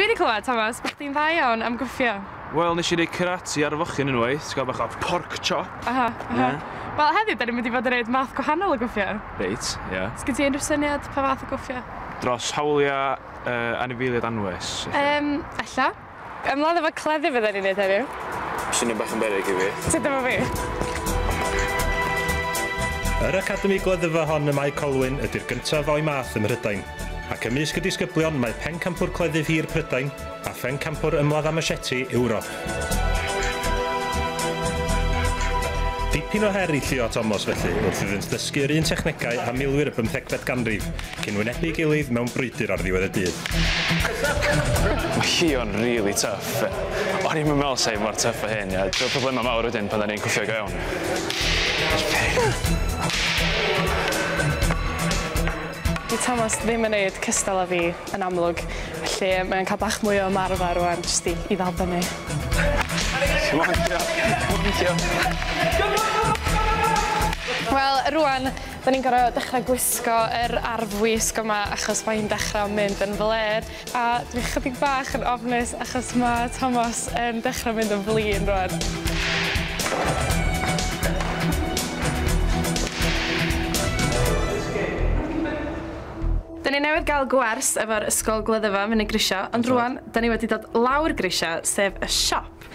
Dwi wedi clywed, Thomas, bod chdi'n dda iawn am gwffio. Wel, nes i neud karate ar y fochyn unwaith, ti'n gael bach o pork chop. Aha, aha. Ie. Wel, heddiw, da ni'n mynd i fod yn neud math gwahanol o gwffio. Reit, ie. Sgyn ti unrhyw syniad pa fath o gwffio? Dros hawliau anifeiliaid anwes. Ella. Ymladd efo cleddyf fydden ni'n neud heddiw. Swnio bach yn beryg i fi. Tyd efo fi. Yr Academi Gleddyfa hon ym Mae Colwyn ydy'r gyntaf o'i math ym Mhrydain, ac ymysg y disgyblion mae pencampwr cleddyf hir Prydain a phencampwr ymladd â machete Ewrop. Dipyn o her i Llio a Tomos felly, wrth iddynt ddysgu yr un technegau a milwyr y bymthegfed ganrif, cyn wynebu ei gilydd mewn brwydr ar ddiwedd y dydd. Mae Llio'n really tough. O'n i'm yn meddwl 'sa hi mor tough â hyn, ia. Dyna'r problema mawr wedyn pan 'dan ni'n cwffio go iawn. Di Tomos ddim yn neud cystal â fi, yn amlwg, felly mae o'n cael bach mwy o ymarfer rŵan jyst i i ddal fyny. Come on, Llio. Come on, Llio. Wel, rŵan, da ni'n gorfod dechrau gwisgo yr arfwisg yma achos mae hi'n dechrau mynd yn flêr. A dwi chydig bach yn ofnus achos mae Tomos yn dechrau mynd yn flin rŵan. Da ni newydd gael gwers efo'r ysgol gleddyfa fyny grisia, ond rŵan da ni wedi dod lawr grisia, sef y siop.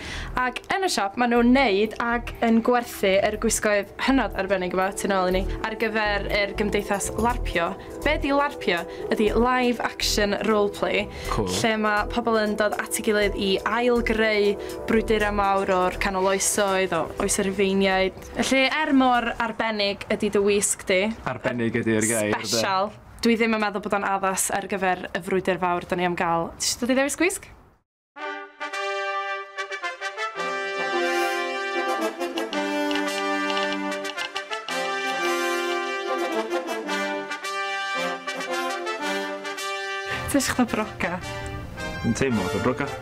Ac yn y siop maen nhw'n neud ac yn gwerthu yr gwisgoedd hynod arbennig yma tu nôl i ni ar gyfer yr gymdeithas larpio. Be di larpio? Ydy live action roleplay. Cool. Lle mae pobl yn dod at ei gilydd i ail-greu brwydyrau mawr o'r canol oesoedd, o oes y Rhufeiniaid. Felly, er mor arbennig ydy dy wisg di. Arbennig ydy'r gair, de. Special. Dwi ddim yn meddwl bod o'n addas ar gyfer y frwydr fawr da ni am gael. Ti isio dod i ddewis gwisg? Ti eisiau chdi broga? Yn teimlo fatha broga.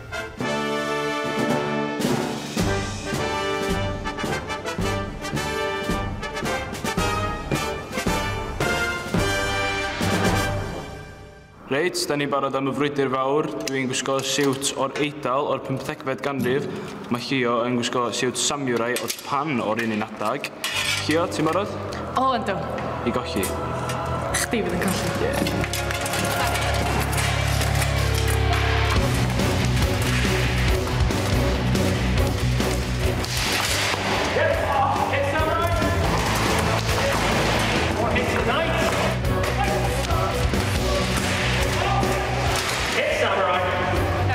Reit, da ni'n barod am y frwydr fawr. Dwi'n gwisgo siwt o'r Eidal o'r pymthegfed ganrif. Mae Llio yn gwisgo siwt samurai o Japan o'r un un adag. Llio, ti'n barod? O, yndw. I golli? Chdi fydd yn colli. Ie.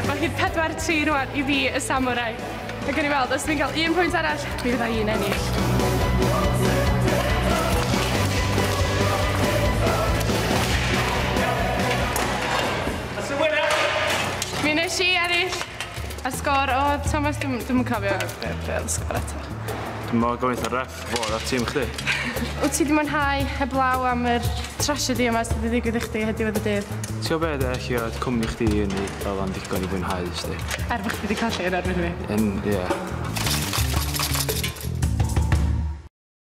Mae hi'n 4-3 rŵan i fi, y samurai. A gawn ni weld, os dwi'n cael un pwynt arall, mi fydda i'n ennill. Mi wnes i ennill. A sgôr oedd, Thomas, dwi'm yn cofio be oedd y sgôr eto. Dwi'm yn gofyn wrth y ref fod ar tîm chdi. Wyt ti 'di mwynhau heblaw am yr trasiedi yma sydd wedi digwydd i chdi heddiw oedd y dydd? Ti'n gwybod be de, lle oedd cwmni chdi yn ei fel o'n digon i fwynhau, sdi. Er bod chdi wedi colli yn erbyn fi. Yn, ie.